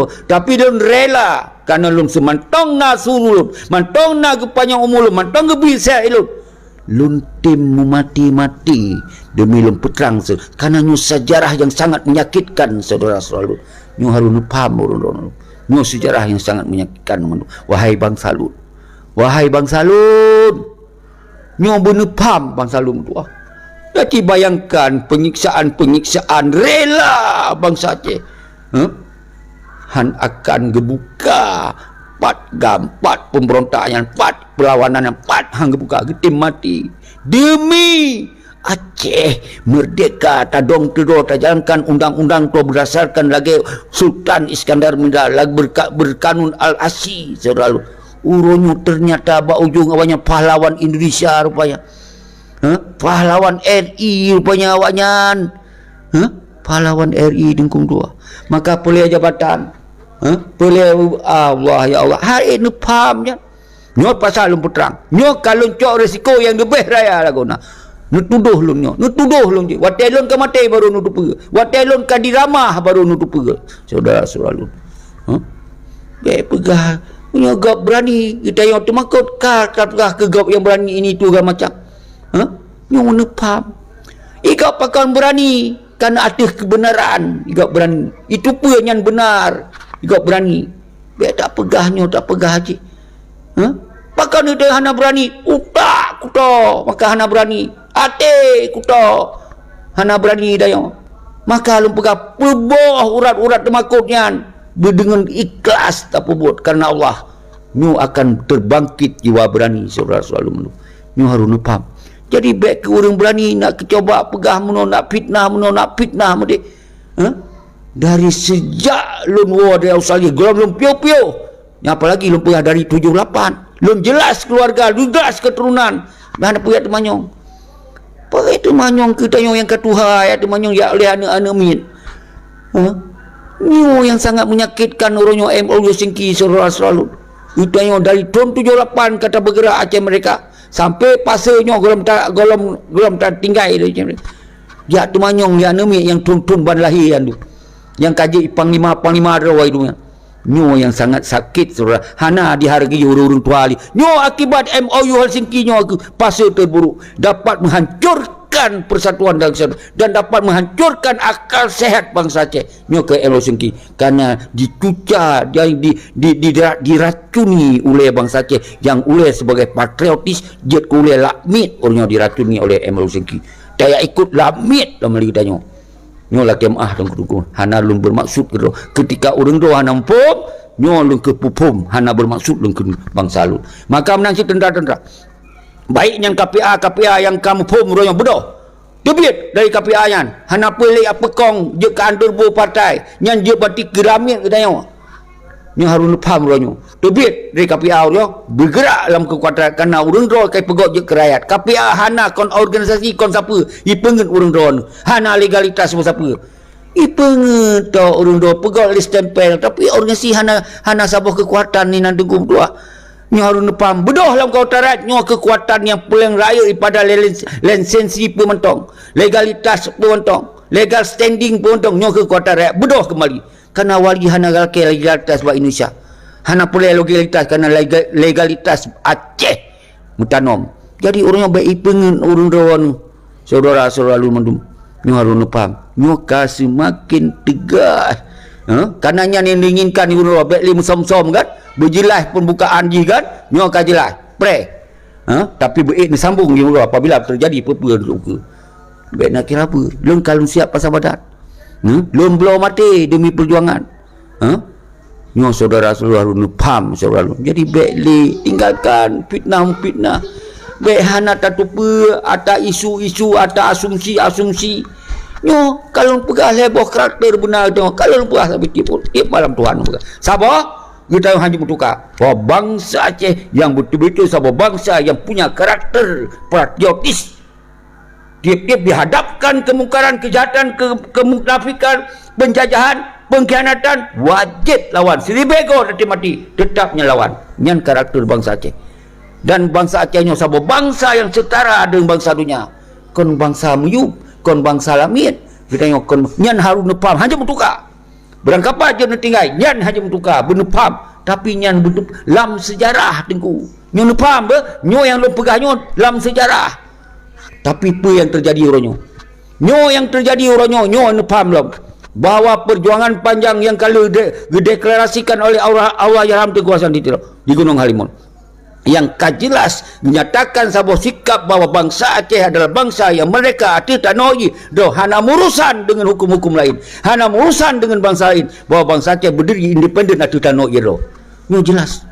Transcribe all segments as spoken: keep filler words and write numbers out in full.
Tapi lôn rela, kareuna lôn seumantong na su lôn, mantong na geupanyang umu lôn, mantong geubri seuhat lôn. Lôn tem meumaté-maté demi lôn peutrang se-, kareuna nyoe seujarah nyang sangat menyakitkan, syedara-syedara lôn. Nyoe harôh neupham ureuëng droeneuh. Nyoe seujarah nyang sangat menyakitkan, wahai bansa lôn. Wahai bansa lôn, nyoe beuneupham bansa lôn tuah. Jadi bayangkan penyiksaan-penyiksaan rela bansa Aceh. Huh? Han akan geubuka pat GAM, pat pemberontak nyan, pat perlawanan nyan, pat han geubuka, geutem maté. Demi Aceh merdeka, tadong teudoe, tajalankan undang-undang tu berdasarkan lagée Sultan Iskandar Muda, lagée berka-, berkanun Al-Asyi, syedara lôn. Uroe nyoe ternyata bak ujong awaknyan pahlawan Indonesia rupanya. Huh? Pahlawan R I rupanya awaknyan. Huh? Pahlawan R I dengkung dua. Maka peulée jabatan. Huh? Peulée, Allah, ya Allah. Hai neupham nyan. Nyoe pasal lôn peutrang. Nyoe ka lôn cok risiko nyang leubeh raya lagoe na. Neutudoh lôn nyoe, neutudoh lôn jih. Watée lôn ka maté baru neuteupeue. Watée lôn ka diramah baru neuteupeue. Syedara-syedara lôn. Huh? Bék peugah, meunyoe gob beurani, geutanyoe teumakot ka tapeugah keu gob nyang beurani ini tu segala macam. Huh? Nyoe neupham. Igob pakon beurani, kan ateueh keubeunaran igob beurani. Itu peue nyan beunar, igob beurani. Bék tapeugah nyoe, tapeugah jih. Huh? Pakon itu hana beurani? Utak kuto, maka hana beurani. Até kuto, hana beurani tanyoe. Maka lôn peugah, peuboh urat-urat teumakot nyan, beudeungon ikhlas tapeubuet kareuna Allah. Nyoe akan terbangkit jiwa beurani, syedara-syedara lôn. Nyoe harôh neupham. Jadi bék keu ureuëng beurani nak keucoba peugah meunoe, nak fitnah meunoe, nak fitnah meudeh. Huh? Dari sejak lôn woe dari Australia, gohlom lôn piôh-piôh. Nyan apalagi lôn peugah dari tujoh lapan. Lôn jeulaih keuluwarga, lôn jeulaih keuturonan. Bah na peue teumanyong. Peue teumanyong keu tanyoe nyang ka tuha, ya teumanyong jak lé aneuëk-aneuëk miet. Huh? Nyoe nyang sangat menyakitkan uroe nyoe M O U Helsinki, syedara-syedara lôn. Geutanyoe dari thon tujoh lapan ka tabeugerak Aceh Merdeka. Sampai pasoe nyoe gohlom ta-, gohlom, gohlom tatinggai lé Aceh Merdeka. Jak teumanyong lé aneuëk miet nyang thon-thon ban lahé nyan tu. Nyang ka jeuet panglima-panglima droe itu nyan. Nyoe nyang sangat sakét, syedara. Hana dihargai ureuëng-ureuëng tuha lé. Nyoe akibat M O U Helsinki nyoe keuh fase terburuk. Dapat menghancurkan persatuan dan kesatuan dan dapat menghancurkan akal sehat bansa Aceh. Nyoe keuh M O U Helsinki. Karena dicuca, di, di, di, di, diracuni oleh bansa Aceh yang oleh sebagai patriotis, jeuet keu ulée lamiet ureuëng nyoe diracuni oleh M O U Helsinki. Tajak ikot lamiet lam lagée tanyoe. Nyoe lakée meuáh, Teungku-teungku, hana lôn beumaksud keudroe. Keutika ureuëng droe hana muphom, nyoe lôn keuh peuphom, hana beumaksud lôn keu bansa lôn. Maka meunan cit teuntara-teuntara, baik nyan K P A, K P A nyang ka muphom uroe nyoe, beudôh. Teubiet dari K P A nyan, hana peue lé peukong jeuet keu aneuëk buet partai, nyan jeuet bati keuramiet geutanyoe. Nyoe harôh neupham uroe nyoe. Teubiet dari K P A uroe nyoe, beugerak lam keukuatan, kareuna ureuëng droe ka ipeugöt jeuet keu rakyat. K P A hana kon organisasi kon sapeue, ipeungeut ureuëng droe nyoe. Hana legalitas sapeue-sapeue. Ipeungeut toh ureuëng droe peugöt lé stempel, tapi organisasi hana, hana saboh keukuatan inan teungku meutuah. Nyoe harôh neupham, beudôh lam kota rakyat nyoe keukuatan nyang paleng rayeuk ipada le-, le-, lisensi peue mantong, legalitas peue mantong, legal standing peue mantong, nyoe keukuatan rakyat beudôh keumbali. Kareuna wali hana galakée legalitas bak Indonesia. Hana peureulée legalitas kareuna lega-, legalitas Aceh meutanom. Jadi ureuëng nyoe bék ipeungeut ureuëng droe nyoe. Syedara-syedara lôn mandum, nyoe harôh neupham. Nyoe ka seumaken teugas. Ha? Kareuna nyan nyang diinginkan ureuëng droe, bék lé meusom-som kan? Beujeulaih peumbukaan jih kan? Nyoe ka jeulaih. Preh. Ha? Tapi beuék neusambong jih uroe apabila teujadi peue-peue luka. Bék na kira peue. Lôn ka lôn siap pasang badan. Ha? Lôn bloe maté demi peujuangan. Ha? Nyoe syedara-syedara lôn, neupham syedara lôn. Jadi bék lé tinggalkan fitnah-fitnah. Bék hana tateupeue ata isu-isu, ata asumsi-asumsi. Nyoe ka lôn peugah lhée boh karakter beuna nyoe, ka lôn peugah sabe tieb, tieb malam Tuhan peugah. Saboh, geutanyoe hana meutuka. Bahwa bansa Aceh nyang beutôi-beutôi saboh bansa nyang punya karakter patriotis. Tieb-tieb dihadapkan kemungkaran, kejahatan, ke-, kemunafikan, penjajahan, pengkhianatan, wajéb lawan. Siribée goe teuntée maté, teutap nyan lawan. Nyan karakter bansa Aceh. Dan bansa Aceh nyoe saboh bansa nyang setara deungon bansa donya. Kon bansa miyueb, kon bansa lamiet. Geutanyoe kon, nyan harôh neupham, hana meutuka. Beurangkapat jeuet neutinggai, nyan hana meutuka, beuneupham. Tapi nyan beuteup-, lam seujarah, Teungku. Nyoe neupham, beh? Nyoe nyang lôn peugah nyoe lam seujarah. Tapi peue nyang teujadi uroe nyoe? Nyoe nyang teujadi uroe nyoe, nyoe neupham lom, bahwa perjuangan panjang nyang ka lheueh de-, geudeklarasikan oleh Allah, Allahyarham Teungku Hasan di Tiro, di Gunong Halimun, nyang ka jelas menyatakan saboh sikap bahwa bansa Aceh adalah bansa nyang merdeka ateueh tanoh jih, droe hana meurusan deungon huköm-huköm laén, hana meurusan deungon bansa laén, bahwa bansa Aceh beudiri independen ateueh tanoh jih droe. Nyoe jelas.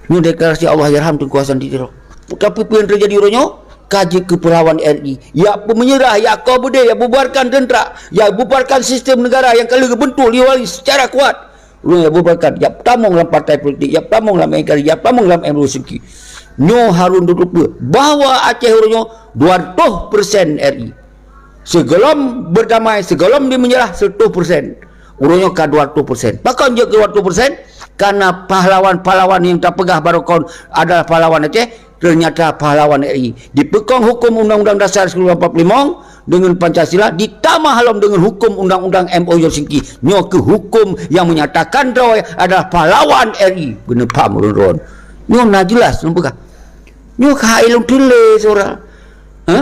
Nyoe deklarasi Allahyarham Teungku Hasan di Tiro. Tapi peue nyang teujadi uroe nyoe? Ka jeuet keu pahlawan R I. Jak peumeunyeurah, jak koh beudé, jak bubarkan teuntra, jak bubarkan sistem neugara nyang ka lheueh geubeuntuk lé Wali seucara kuat. Ulôn jak bubarkan, jak tamong lam partai politik, jak tamong lam N K R I, jak tamong lam M U Singki. Nyoe harôh neuteupeue bahwa Aceh uroe nyoe dua ratus persen R I. Sigohlom beudamai, sigohlom dimeunyeurah, seratus persen. Uroe nyoe ka dua ratus persen. Pakon jeuet keu dua ratus persen? Karena pahlawan-pahlawan nyang tapeugah baroe kon adalah pahlawan Aceh, ternyata pahlawan R I. Dipeukong huköm Undang-Undang Dasar seribu sembilan ratus empat puluh lima deungon Pancasila, ditamah lom deungon huköm Undang-Undang M O Helsinki. Nyoe keuh huköm nyang menyatakan droe adalah pahlawan R I. Beuneupham ureuëng droe. Nyoe na jelas lôn peugah. Nyoe ka hai lôn teulé, syedara. Ha?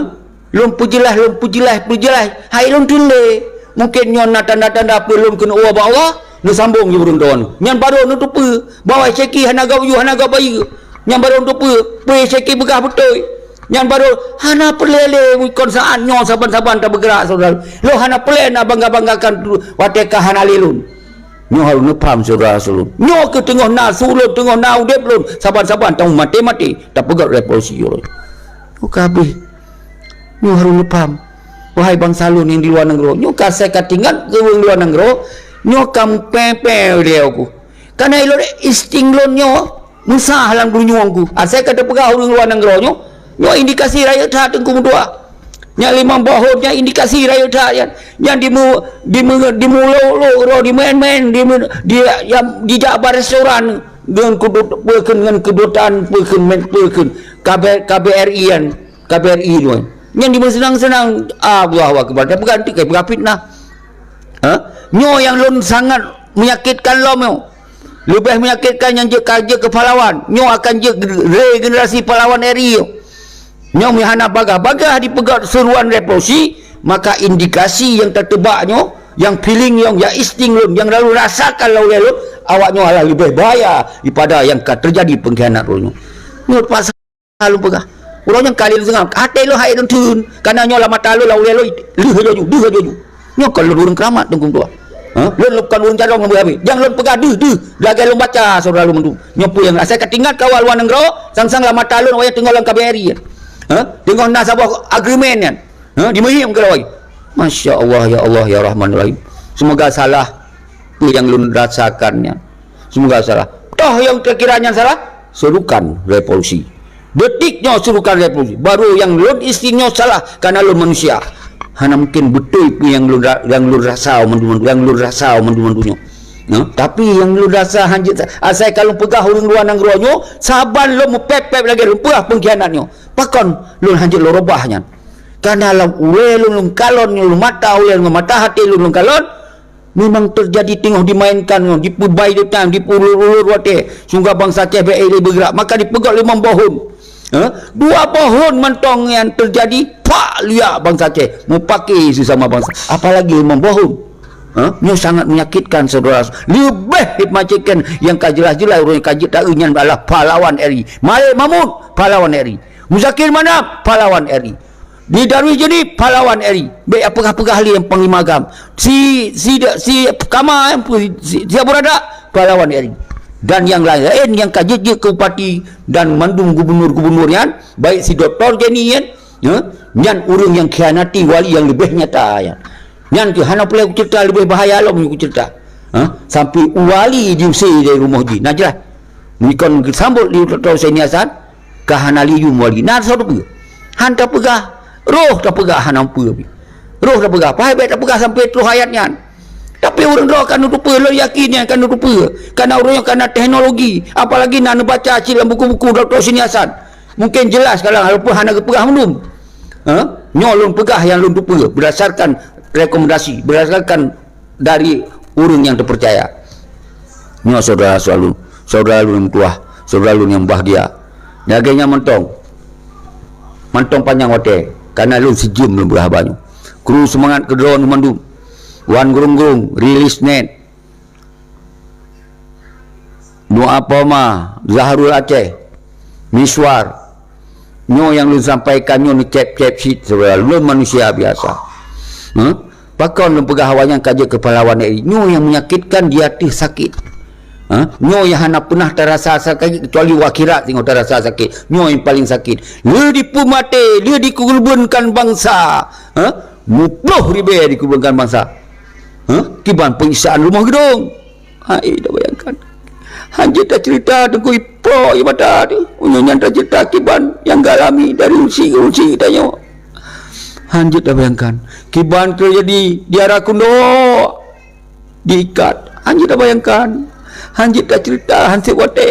Lôn peujeulaih, lôn peujeulaih, peujeulaih. Hai lôn teulé. Mungken nyoe na tanda-tanda peue lôn keuneuk woe bak Allah, neusambong jih ureuëng droe. Nyan barô neuteupeue bahwa Syeki hana gob yue, hana gob bayeue. Nyan barô neuteupeue, peue Syeki peugah beutôi. Nyan barô hana peureulée lé kon saát nyoe saban-saban tabeugeurak, syedara. Lôn hana peureulée na bangga-banggakan watée ka hana lé lôn. Nyoe harôh neupaham, syedara-syedara lôn. Nyoe keuh teungoh na su lôn, teungoh na udeb lôn, saban-saban tamumaté-maté, tapeugét revolusi uroe nyoe. Nyoe ka habéh. Nyoe harôh neupaham. Wahai bansa lôn nyang di luwa nanggroe, nyoe ka asai ka teuingat keu ureuëng luwa nanggroe, nyoe ka meupée-pée lé awak. Kana ilôn insting lôn nyoe, Meusah lam geulinyueng ku. Asai ka teupeugah ureuëng luwa nanggroe nyoe, nyoe indikasi rayeuk that Teungku meutuah. Nyang limong boh hon nyan indikasi rayeuk that nyan. Nyan dimu-, dimu-, dimulok-lok droe, dimeuén-meuén, dimu-, di-, ya, dijak bak restoran ngon keudut-, peue kheun, ngon kedutaan peue kheun, meuén peue kheun. K B, K B R I nyan, K B R I nyoe. Nyan dimeuseunang-seunang, Allahu Akbar. Tapi kan teuka peugah fitnah. Ha? Nyoe nyang lôn sangat menyakitkan lom nyoe. Leubeh menyakitkan nyang jeuet ka jeuet keu pahlawan. Nyoe akan jeuet regenerasi pahlawan R I nyoe. Nyoe meuhana bagah-bagah dipeugét seruan revolusi, maka indikasi nyang tateubak nyoe, nyang feeling nyoe, nyang insting lôn, nyang lalu rasakan lam ulée lôn, awak nyoe alah leubeh bahaya daripada nyang ka teujadi peungkhianat lôn nyoe. Nyoe pasal lôn peugah. Uroe nyoe ka lheueh lôn seungab. Até lôn hai lôn theun. Kana nyoe lam mata lôn, lam ulée lôn, deuh laju, deuh laju. Nyoe kon lôn ureuëng keuramat Teungku meutuah. Ha? Lôn, lôn kon ureuëng carông lôn beuhabéh. Nyang lôn peugah deuh, deuh. Lagée lôn baca, syedara lôn mandum. Nyoe peue nyang asai ka teuingat keu awak luwa nanggroe, sang-sang lam mata lôn awak nyan teungoh lam K B R I nyan. Ha? Teungoh na saboh agreement nyan. Ha? Dimeuhém keu awak. Masya Allah, ya Allah, ya Rahman Rahim. Semoga salah peue nyang lôn rasakan nyan. Semoga salah. Toh nyang teukira nyan salah, serukan revolusi. Detik nyoe serukan revolusi. Baru nyang lôn insting nyoe salah, kana lôn manusia. Hana mungken beutôi peue nyang lôn ra-, nyang lôn rasa mandum-mandum, nyang lôn rasa mandum-mandum nyoe. Nah, tapi nyang lôn rasa hanjeuet sa-, asai ka lôn peugah ureuëng luwa nanggroe nyoe, saban lôn meupép-pép lagée lôn peugah peungkhianat nyoe. Pakon lôn hanjeuet lôn reubah nyan? Kana lam ulée lôn, lôn kalon, lôn mata ulée, lôn mata até lôn, lôn kalon, memang teujadi teungoh dimainkan ngon, dipeubai deutang, dipeulur-ulur watée, sehingga bansa Aceh bék lé beugerak, maka dipeugét limong boh hon. Ha? Dua boh hon mantong nyang teujadi, pak, liak bansa Aceh, meupaké sesama bansa. Apalagi limong boh hon. Ha? Nyoe sangat menyakitkan, syedara. Leubeh menyakitkan nyang ka jeulaih-jeulaih ureuëng ka jeuet taeu nyan adalah pahlawan R I. Malik Mahmud, pahlawan R I. Muzakir Manaf, pahlawan R I. Di Darwis Juni, pahlawan R I. Bék peugah-peugah lé nyang Panglima GAM. Si, si, si Kama, si, si Abu Rada, pahlawan R I. Dan nyang laén-laén nyang ka jeuet-jeuet keu bupati dan mandum gubunur-gubunur nyan, baik si Doktor Jenny nyan, ya, nyan ureuëng nyang khianati wali nyang leubeh nyata nyan. Nyan keuh hana peureulée kuceurita, leubeh bahaya lom nyoe kuceurita. Ha? Sampai wali jiusé dari rumoh jih. Nah, jeulaih. Meunyoe kon geusambot lé Doktor Hussein Hasan, ka hana lé yum wali. Na soe teupeue? Han tapeugah, roh tapeugah hana peue pih. Roh tapeugah, padahai bék tapeugah sampai troh ayat nyan. Tapi ureuëng droe ka neuteupeue, lôn yakin nyan ka neuteupeue. Kana ureuëng nyoe kana teknologi, apalagi na neubaca cit lam buku-buku Doktor Hussein Hasan. Mungken jeulaih sekarang, walaupun hana geupeugah mandum. Ha? Nyoe lôn peugah nyang lôn teupeue berdasarkan rekomendasi, berdasarkan dari ureuëng nyang teupeurcaya. Nyoe syedara lôn, syedara lôn nyang meutuwah, syedara lôn nyang bahgia. Lagée nyan mantong, mantong panyang watée, kareuna lôn sijeuem lôn peugah haba nyoe. Kru seumangat keu droeneuh mandum. Wan Grong-grong, Rilis Net, Nuh Apoma, Zahrul Aceh, Miswar. Nyoe nyang lôn sampaikan nyoe neucép-cép cit, syedara lôn manusia biasa. Huh? Pakon lôn peugah awaknyan ka jeuet keu pahlawan N R I? Nyoe nyang menyakitkan di ateueh sakét. Ha? Nyoe nyang hana peunah tarasa sakét, kecuali u akhirat singoh tarasa sakét. Nyoe nyang paleng sakét. Le dipeumaté, le dikeureubeunkan bansa. Ha? Muploh ribée dikeureubeunkan bansa. Ha? Kiban penyiksaan rumoh geudong. Hai, tabayangkan. Hanjeuet taceurita Teungku, iprok ie mata teuh. Meunyoe nyan taceurita kiban nyang galami dari usi-usi tanyoe. Hanjeuet tabayangkan. Kiban teujadi di Ara Kundok, di Ikat. Hanjeuet tabayangkan. Hanjeuet taceurita, hanset watée.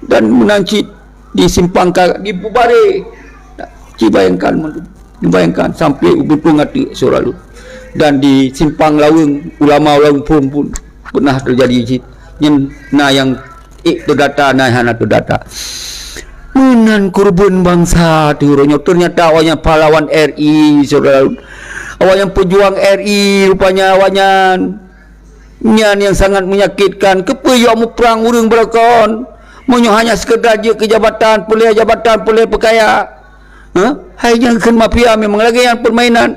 Dan meunan cit di simpang ka, di Pubare. Ci bayangkan, bayangkan sampai u Beutung Ateuk, syedara lôn. Dan di simpang Laweueng, ulama Laweueng Phon pun pernah terjadi cit. Nyan na nyang ék terdata, na nyang hana terdata. Meunan keureubeuen bansa teuh uroe nyoe, ternyata awaknyan pahlawan R I, syedara lôn. Awaknyan pejuang R I rupanya awaknyan. Nyan nyang sangat menyakitkan. Keupeue yok muprang ureuëng beurokon? Meunyoe hanya sekedar jeuet keu jabatan, peulée jabatan, peulée peukaya. Hah? Hai nyang kheun mafia memang lagée nyan permainan.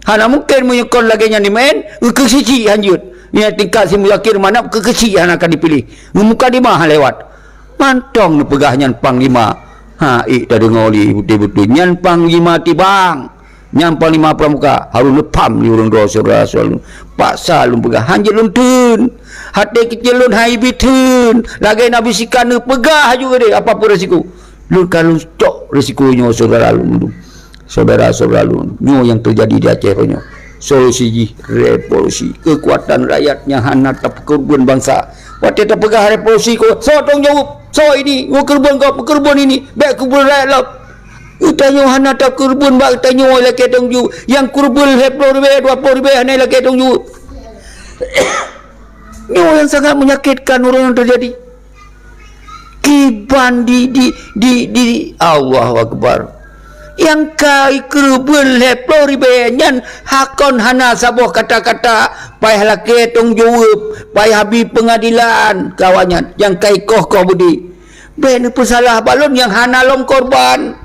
Hana mungken meunyoe kon lagée nyan dimaén, geukeusici hanjeuet. Nyan tingkat si Muzakir Manaf geukeusici hana ka dipiléh. Ngon mukadimah lewat. Mantong neupeugah nyan panglima. Ha, ék tadeungoe lé beutôi-beutôi. Nyan panglima tibang. Nyang panglima pramuka harôh neupham lé ureuëng droe syedara lôn. Paksa lôn peugah, hanjeuet lôn theun. Até keucil lôn hai bi theun. Lagée na bisikan neupeugah laju keudeh, apapun resiko. Lôn ka lôn cok resiko nyoe syedara lôn. Syedara-syedara lôn, nyoe nyang teujadi di Aceh nyoe. Solusi jih revolusi. Keukuatan rakyat nyang hana tapeukeureubeuen bansa. Watée tapeugah revolusi, ko, soe tanggung jaweueb? Soe ini? Ngon keureubeuen gob, keureubeuen ini. Bék keureubeuen rakyat lom. Geutanyoe hana takeureubeuen bak geutanyoe lakée tanggung jaweueb. Nyang keureubeuen lhée ploh ribée, dua ploh ribée hana lakée tanggung jaweueb. Nyoe nyang sangat menyakitkan ureuëng nyang teujadi. Kiban di, di, di, di, Allahu Akbar. Nyang ka keureubeuen lhée ploh ribée nyan hakon hana saboh kata-kata, payah lakée tanggung jaweueb, payah bi peungadilan kawan nyan nyang ka ikoh-koh beudé. Bék neupeusalah bak lôn nyang hana lom korban.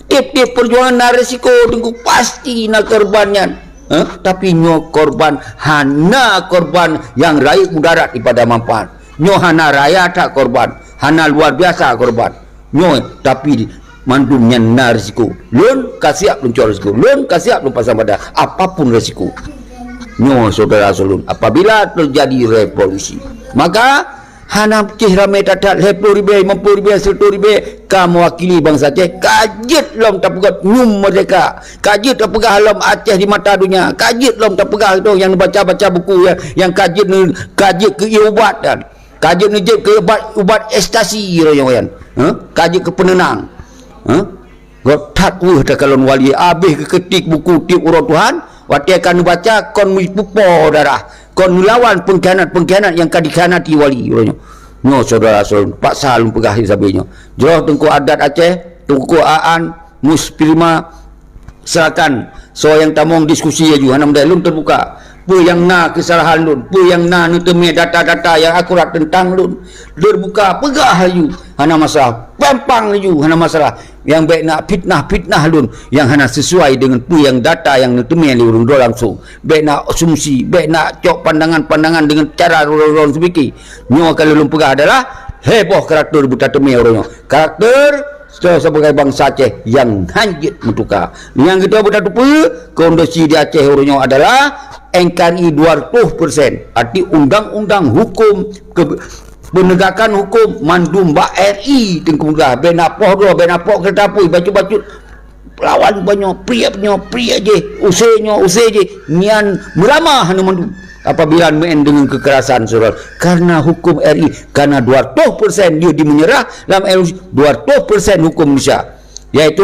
Tieb-tieb peujuangan na risiko, Teungku, pasti na korban nyan. Eh, tapi nyoe korban hana korban nyang rayeuk mudarat daripada manfaat. Nyoe hana raya that korban, hana luar biasa korban. Nyoe, tapi mandum nyan na risiko. Lôn ka siap lôn cok risiko. Lôn ka siap lôn pasang badan. Apapun risiko. Nyoe syedara lôn, apabila terjadi revolusi, maka hana cit ramé that-that lhée ploh ribée, limong ploh ribée, siratoh ribée, ka mewakili bansa Aceh, ka jeuet lom tapeugah nyum merdeka, ka jeuet tapeugah lom Aceh di mata donya, ka jeuet lom tapeugah lom nyang baca-baca buku nyang, nyang ka jeuet neu-, ka jeuet keu ubat dan ka jeuet neujeuet keu ubat, ubat ekstasi royong nyan. Hah? Ka jeuet keu peunenang. Hah? Gob that weueh takalon wali, abéh geukeutik buku tieb uroe Tuhan, watée ka neubaca kon meupupo darah, kon neulawan peungkhianat-peungkhianat nyang ka dikhianati wali uroe nyoe. Nyoe syedara lôn, paksa lôn peugah sabe nyoe. Jroh Teungku Adat Aceh, Teungku Aan, Musprima, silakan soe nyang tamong diskusi laju, hana meudeh, lôn teubuka. Peue nyang na keusalahan lôn, peue nyang na neuteumé data-data nyang akurat teuntang lôn, teubuka, peugah laju, hana masalah. Pampang laju, hana masalah. Nyang bék na fitnah-fitnah lôn nyang hana sesuai deungon peue nyang data nyang neuteumé lé ureuëng droe langsung. Bék na asumsi, bék na cok pandangan-pandangan deungon cara droe-droe seupike. Nyoe ka lôn peugah adalah heboh karakter buta teumé uroe nyoe. Karakter sebagai bansa Aceh nyang hanjeuet meutuka. Nyang keudua buta teupeue, kondisi di Aceh uroe nyoe adalah N K R I dua ratus persen. Arti undang-undang hukum ke, penegakan hukum mandum bak R I Teungku Muda, bék na poh droe, bék na poh keureuta apui, bacut-bacut lawan banyoe, priek nyoe, priek jih, use nyoe, use jih, nyan meulama hana mandum. Apabila meu'en deungon keukerasan, saudara, karena hukum R I, karena dua ratus persen dia dimenyerah dalam L U C, dua ratus persen hukum Indonesia. Yaitu,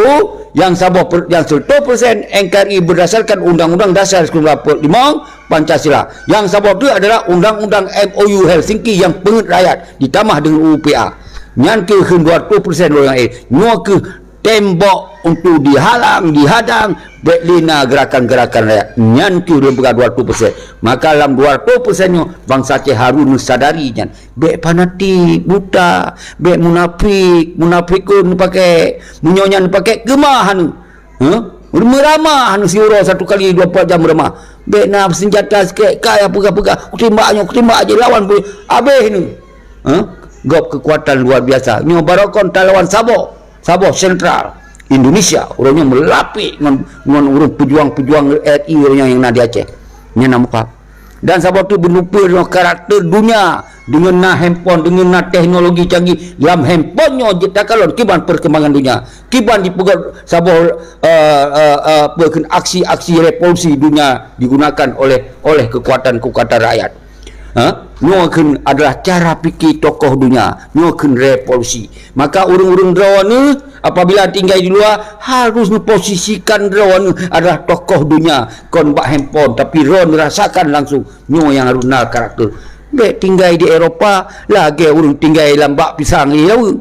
nyang saboh per, nyang seratus persen N K R I berdasarkan Undang-Undang Dasar seribu sembilan ratus empat puluh lima, Pancasila. Nyang saboh tu adalah Undang-Undang M O U Helsinki nyang peungeut rakyat, ditamah deungon U U P A. Nyan keuh kheun dua ratus persen ureuëng laén. Nyoe keuh tembok untuk dihalang, dihadang, bék lé na gerakan-gerakan rakyat. Nyan keuh lôn peugah dua ratus persen. Maka lam dua ratus persen nyoe, bansa Aceh harus neusadari nyan. Bék fanatik, buta, bék munafik, munafikun neupaké. Meunyoe nyan neupaké, keumah aneuk. Huh? Meuramah aneuk siuroe satu kali dua puluh empat jam meuramah. Bék na senjata sikét, ka nyang peugah-peugah, kutimbak nyoe, kutimbak jih lawan pun habéh nyoe. Huh? Gob keukuatan luar biasa. Nyoe barokon talawan saboh, saboh sentral Indonesia. Ureuëng nyoe meulapék ngon, ngon ureuëng pejuang-pejuang R I ureuëng nyang na di Aceh. Nyan na muka. Dan saboh tu beuneupeue deungon karakter dunia, deungon na handphone, deungon na teknologi canggih. Lam handphone nyoe jeuet takalon kiban perkembangan dunia, kiban jipeugét saboh, eh, eh, eh, apa kheun aksi-aksi revolusi dunia digunakan oleh, oleh kekuatan-kekuatan rakyat. Ha? Nyoe kheun adalah cara fikir tokoh dunia. Nyoe kheun revolusi. Maka ureuëng-ureuëng droeneuh apabila tinggai di luwa, harus neuposisikan droeneuh adalah tokoh dunia. Kon bak handphone, tapi droeneuh rasakan langsung. Nyoe nyang harus na karakter. Bék tinggai di Eropa, lagée ureuëng tinggai lam bak pisang di lawa.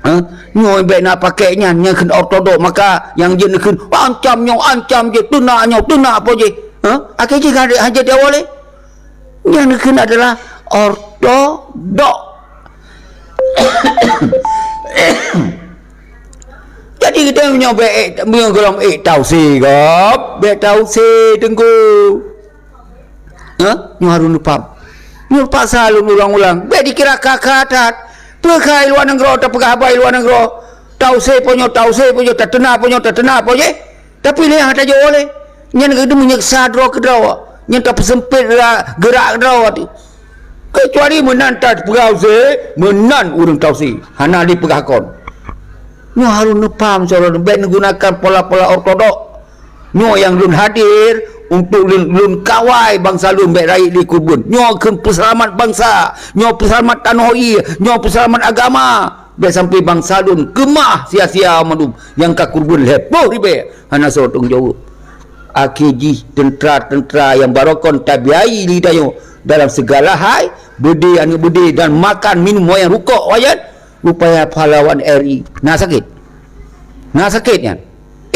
Ha? Nyoe bék na pakai nyan, nyang kheun ortodok. Maka nyang jeuet neukheun, ancam nyoe, ancam jih, teunak nyoe, teunak po jih. Ha? Akhé jih hana, hana jeuet awai lé. Nyang neukheun adalah ortodok. Jadi kita meunyoe bék ék, meunyoe gohlom ék tausi gob, bék tausi Teungku. Ha? Nyoe harus neupaham. Nyoe paksa lôn ulang-ulang. Bék dikira ka-ka that. Peue kha i luwa nanggroe, tapeugah haba i luwa nanggroe. Tausi po nyoe, tausi po nyoe, tateunak po nyoe, tateunak po jih. Tapi lé hana tajok lé. Nyan geudu meunyeuksa droe keudroe. Nyan tapeuseumpét ra-, geurak droe tu. Keucuali meunan tapeugah tausi, meunan ureuëng tausi. Hana dipeugah kon. Nyoe harus neupaham, saudara, bék neugunakan pola-pola ortodok. Nyoe nyang lôn hadir untuk lôn, lôn kawai bansa lôn bék rayeuk lé keureubeuen. Nyoe kheun peuseulamat bansa, nyoe peuseulamat tanoh ie, nyoe peuseulamat agama. Bék sampai bansa lôn keumah sia-sia mandum nyang ka keureubeuen lhée ploh ribée hana soe tanggung jaweueb. Akhé jih teuntra-teuntra nyang barokon tabiayai lé tanyoe dalam segala hai, beudé aneuëk beudé dan makan minum wayang rukok wayan, rupaya pahlawan R I. Na sakét. Na sakét nyan.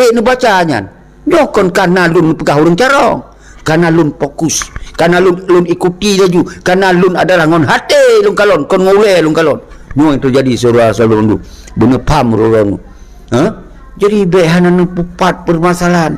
Ék neubaca nyan. Nyoe kon kana lôn peugah ureuëng carông. Kana lôn fokus. Kana lôn, lôn ikuti laju. Kana lôn adalah ngon haté lôn kalon, kon ngon ulée lôn kalon. Nyoe nyang teujadi saudara-saudara lôn. Beuneupham ureuëng. Ha? Jadi bék hana neupeupat permasalahan.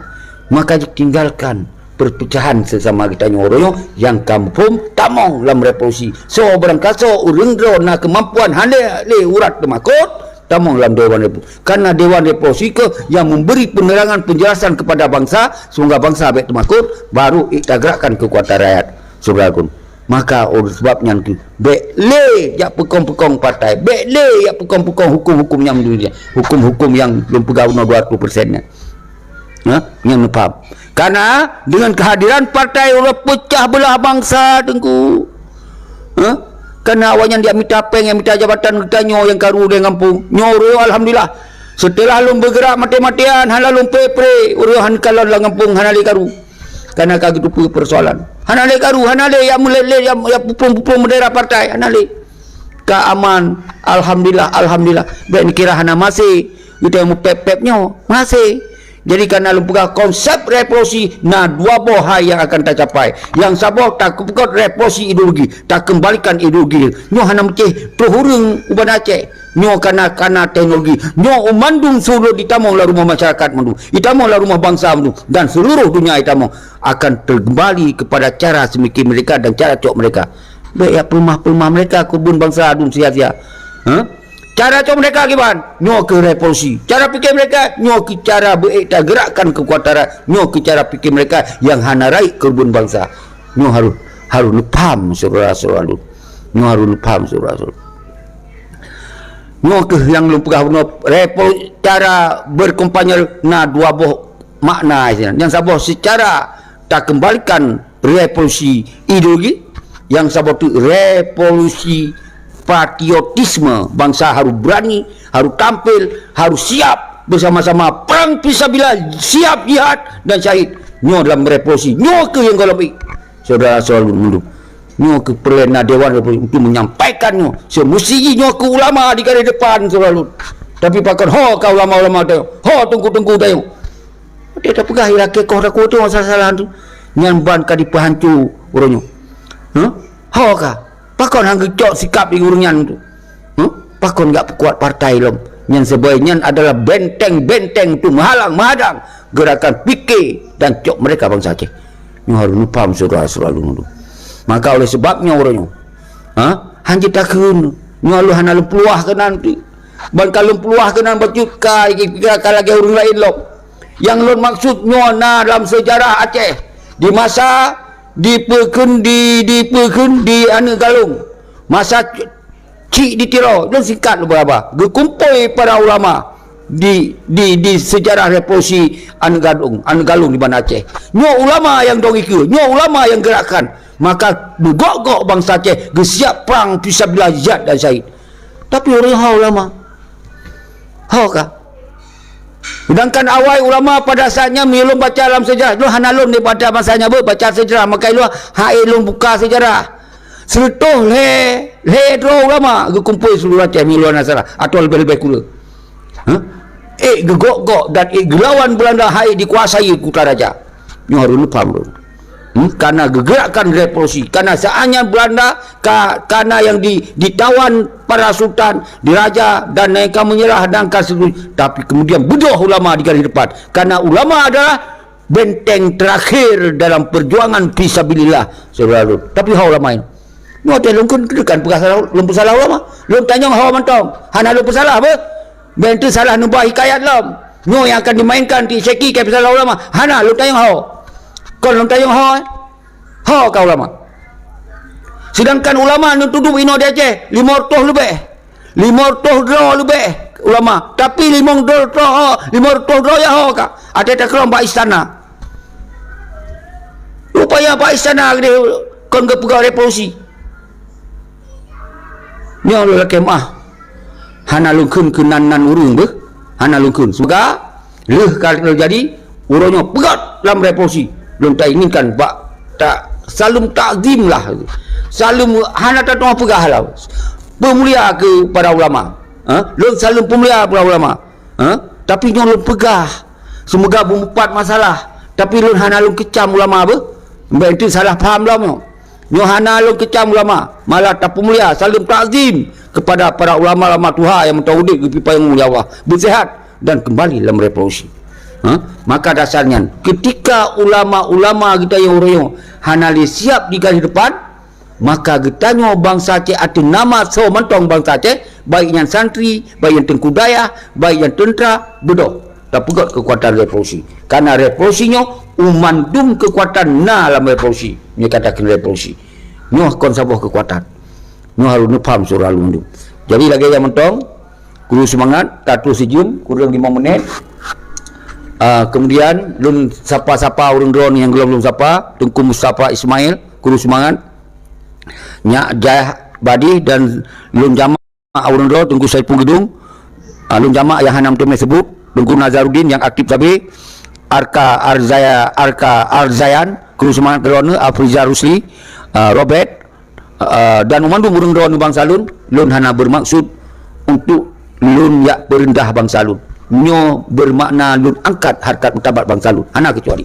Maka tinggalkan perpecahan sesama geutanyoe uroe nyoe nyang ka muphom tamong lam revolusi. Soe barangkasoe ureuëng droe na keumampuan hana lé urat teumakot, tamong lam Dewan Revolusi. Karena Dewan Revolusi keuh yang memberi penerangan penjelasan kepada bangsa, sehingga bangsa bék teumakot, baru ék tagerakkan kekuatan rakyat. Saudara ku. Maka oleh sebab nyan tu, bék lé jak peukong-peukong partai, bék lé jak peukong-peukong hukum-hukum nyang dunia, hukum-hukum nyang lôn peugah bunoe dua ratus persen nyan. Ha? Nyang neupaham. Karena dengan kehadiran partai uroe pecah belah bangsa, Teungku. Ha? Karena awaknyan dia mita péng, yang mita jabatan geutanyoe nyang karu di gampông. Nyoe uroe alhamdulillah. Setelah lôn bergerak mati-matian, hana lôn pre-pre, uroe han kalon lam gampông hana lé karu. Karena ka geuteupeue persoalan. Hana lé karu, hana lé yang mulai lé yang, yang pupung-pupung bendera partai, hana lé. Ka aman, alhamdulillah, alhamdulillah. Bék neukira hana maséh, geutanyoe mupép-pép nyoe, maséh. Jadi kana lôn peugah konsep revolusi na dua boh hai yang akan tacapai. Yang saboh takeupeugot revolusi ideologi, takeumbalikan ideologi. Nyoe hana meucéh troh ureuëng u Banda Aceh. Nyoe kana, kana teknologi. Nyoe mandum seluruh ditamong lam rumoh masyarakat mandum. Ditamong lam rumoh bangsa mandum dan seluruh dunia ditamong akan terkembali kepada cara semikir mereka dan cara cok mereka. Bék ya peumah-peumah mereka keureubeuen bangsa dum sia-sia. Ha? Cara cok mereka kiban? Nyoe keuh revolusi. Cara pikir mereka, nyoe keuh cara beuék tagerakkan kekuatan rakyat. Nyoe keuh cara pikir mereka yang hana rayeuk keureubeuen bangsa. Nyoe harus, harus neupaham saudara-saudara lôn. Nyoe harus neupaham saudara-saudara. Nyoe keuh nyang lôn peugah bunoe, repo-, cara berkampanye na dua boh makna sinan. Nyang saboh secara takeumbalikan revolusi ideologi, nyang saboh tu revolusi patriotisme. Bangsa harus berani, harus tampil, harus siap bersama-sama perang fisabilillah, siap jihad dan syahid. Nyoe dalam revolusi, nyoe keuh nyang gohlom ék. Saudara-saudara mandum, nyoe keuh peureulée na dewan revolusi untuk menyampaikan nyoe. Semesti nyoe keuh ulama di garis depan, saudara lôn. Tapi pakon ho ka ulama-ulama tanyoe, ho teungku-teungku tanyoe. Dia dah peugah ilakée koh takue tu masalah-masalah tu. Nyan ban ka dipeuhanco uroe nyoe. Huh? Ho ka. Pakon han geucok sikap di ureuëng nyan tu? Huh? Pakon gak peukuat partai lom? Nyan sebagai nyan adalah benteng-benteng tu meuhalang, meuhadang gerakan fikir dan cok mereka bangsa Aceh. Nyoe harus neupaham saudara-saudara lôn tu. Maka oleh sebab nyoe uroe nyoe, ha? Han jeuet takheun. Nyoe lôn hana lôn peuluah keunan tu. Ban ka lôn peuluah keunan bacut ka, ka lagée ureuëng laén lom. Nyang lôn maksud nyoe na dalam sejarah Aceh. Di masa dipeukheun di, dipeukheun di Aneuk Galong. Masa cik di Tiro, lôn singkat lôn beuraba. Geukumpôi para ulama di, di, di sejarah revolusi Aneuk Galong, Aneuk Galong di Banda Aceh. Nyoe ulama nyang dong ikeue, nyoe ulama nyang geurakkan. Maka beugok-gok bansa Aceh geusiap prang fisabilillah jihad dan syahid. Tapi ureuëng ho ulama. Ho ka. Sedangkan awai ulama pada saat nyan meunyoe lôn baca lam sejarah, lôn hana lôn daripada masa nyan beuh baca sejarah, maka lôn hai lôn buka sejarah. Seureutôh lhée, lhée droe ulama geukumpôi seuluruh Aceh meunyoe lôn hana salah, atawa leubeh-leubeh kureueng. Ha? Ék geugok-gok dan ék geulawan Beulanda hai dikuasai Kuta Raja. Nyoe harôh neupaham lôn. Hmm? Karena geugeurakkan revolusi, karena saat nyan Beulanda ka, karena yang di, ditawan para sultan, diraja dan yang ka menyerah dan ka seterusnya. Tapi kemudian beudôh ulama di garis depan. Karena ulama adalah benteng terakhir dalam perjuangan fisabilillah, saudara lôn. Tapi ho ulama nyoe. Nyoe teuh lôn kheun, keuneuk kan peugah salah, lôn peusalah ulama. Lôn tanyong ho mantong. Hana lôn peusalah beuh. Bèk teuh salah neubah hikayat lom. Nyoe nyang akan dimainkan di Syeki ka peusalah ulama. Hana lôn tanyong ho. Kon lôn tanyong ho, eh? Ho ka ulama. Sedangkan ulama neutudôh inoe di Aceh, limong reutôh leubeh. Limong reutôh droe leubeh ulama. Tapi limong reutôh droe ho, limong reutôh droe ya ho ka. Até takeurong bak istana. Rupanya bak istana keudéh kon geupeugah revolusi. Nyoe lôn lakèe meu'ah. Hana lôn kheun keu nan-nan ureueng beuh. Hana lôn kheun. Seumoga lheueh ka teujadi, uroe nyoe peugöt lam revolusi. Lôn tainginkan bak ta-, saleuem takzim lah. Saleuem hana tatu'oh peugah lah. Peumulia keu para ulama. Ha? Lôn saleuem peumulia para ulama. Ha? Tapi nyoe lôn peugah, seumoga beumeupat masalah. Tapi lôn hana lôn keucam ulama beuh. Bèk teuh salah paham lom nyoe. Nyoe hana lôn keucam ulama, malah tapeumulia, saleuem takzim kepada para ulama-ulama tuha nyang mantong udép geupeupayoh lé Allah, beuseuhat dan keumbali lam revolusi. Ha? Maka dasar nyan, keutika ulama-ulama geutanyoe uroe nyoe hana lé siap di garéh depan, maka geutanyoe bansa Aceh ateueh nama soe mantong bansa Aceh, baik nyan santri, baik nyan teungku dayah, baik nyan teuntra, beudôh. Tapeugöt keukuatan revolusi. Karena revolusi nyoe u mandum keukuatan na lam revolusi. Nyoe katakan revolusi. Nyoe kon saboh keukuatan. Nyoe harôh neupaham syedara lôn mandum. Jadi lagèe nyan mantong, kuru seumangat, ka troh sijeuem, kureueng limong menit. Ah, kemudian lôn sapa-sapa ureueng droeneuh nyang gohlom lôn sapa, Teungku Mustafa Ismail, kuru seumangat. Nyak Jah Badih dan lôn jamak ureueng droe Teungku Saipul Geudong, ah, lôn jamak nyang hana meuteumé seubut, Teungku Nazaruddin nyang aktif sabe, Arka Arzaya-, Arka Arzayan, kuru seumangat keudroeneuh, Afriza Rusli, ah, Robert, ah, dan u mandum ureueng droeneuh bansa lôn, lôn hana beumaksud untuk lôn jak peureundah bansa lôn. Nyoe beumakna lôn angkat harkat martabat bansa lôn. Hana keucuali.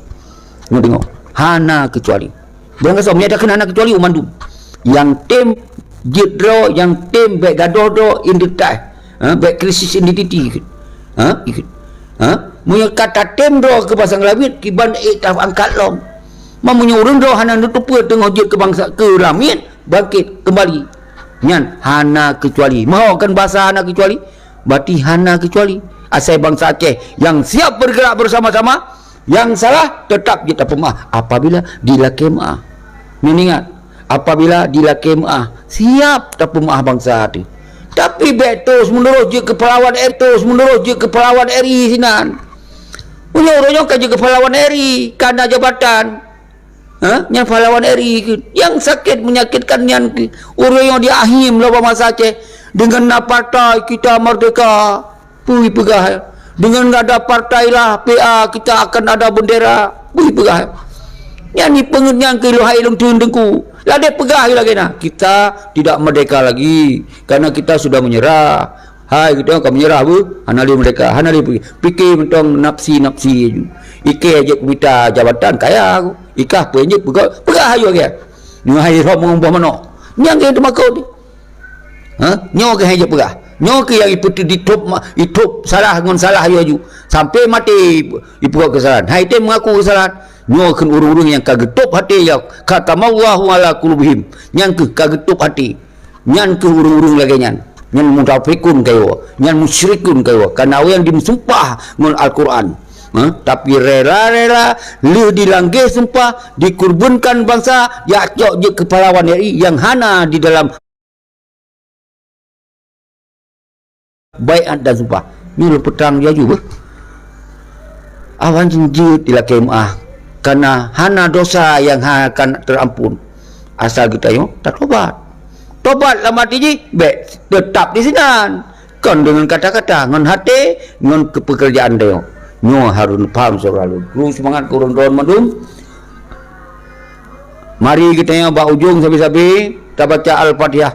Nyoe deungoe. Hana keucuali. Beurangkasoe, meunyo takheun hana keucuali u mandum. Nyang tem jeuet droe, nyang tem bèk gadôh droe identitas. Ha, bèk krisis identiti ikheun. Ha, ikheun. Ha, meunyo ka tatem droe keu pasang lawét, kiban ék taangkat lom. Ma meunyo ureueng droe hana neuteupeue teungoh jeuet keu bansa, keu lawét, bangkét keumbali. Nyan hana keucuali. Meuho kan basa hana keucuali? Berarti hana keucuali. Asai bansa Aceh nyang siap bergerak bersama-sama, nyang salah teutap jeuet tapeumeu'ah apabila dilakèe meu'ah. Nyoe ingat, apabila dilakèe meu'ah, siap tapeumeu'ah bansa teuh. Tapi bèk terus menerus jeuet keu pahlawan R I, terus menerus jeuet keu pahlawan R I sinan. Uroe nyoe ka jeuet keu pahlawan R I, ka na jabatan. Ha? Nyan pahlawan R I keuh. Nyang sakét menyakitkan nyan keuh. Ureueng nyang diahim lom bansa Aceh. Deungon na partai kita merdeka. Peue peugah, eh? Dengan ada partai lah, P A, kita akan ada bendera. Beuh peugah. Nyan ni peungeut nyan keu lôn hai lôn teun teungku. Ladeh peugah lagèe na, kita tidak merdeka lagi karena kita sudah menyerah. Hai, kita akan menyerah beuh. Hana lé merdeka, hana lé pi-, pikir mantong nafsi-nafsi aju. Ikei jeuet mita jabatan kaya aku. Ikah peue jeuet peugah, peugah aju lagèe. Nyoe hai roh meungoh manok. Nyang keu teumakot. Ha? Nyoe keuh hai jeuet peugah. Nyoe keuh nyang ipeutu-, itôb ma-, itôb salah ngon salah aju-aju. Sampai maté ipe-, ipeugah keusalahan. Hai tém mengaku keusalahan. Nyoe kheun ureueng-ureueng nyang ka geutôb até ya, khatamallahu ala qulubihim. Nyang keuh ka geutôb até. Nyan keuh ureueng-ureueng lagèe nyan. Nyan munafikun kayoe. Nyan musyrikun kayoe. Karena awak nyang dimeusumpah ngon Al-Quran. Ha? Tapi rela-rela lheueh dilangge sumpah, dikurbankan bansa, jak cok jeuet keu pahlawan R I nyang hana di dalam baiat dan sumpah. Nyoe lôn peutang laju beuh. Awan jeuet dilakèe meu'ah, kana hana dosa nyang ha-, akan teuampôn. Asal geutanyoe tatobat. Tobat lam até jih bèk teutap disinan. Kon deungon kata-kata, ngon até, ngon keupeukeurjaan tanyoe. Nyoe harôh neupham syedara lôn. Kru seumangat keu ureueng droen mandum. Mari geutanyoe bak ujong sabe-sabe tabaca Al-Fatihah.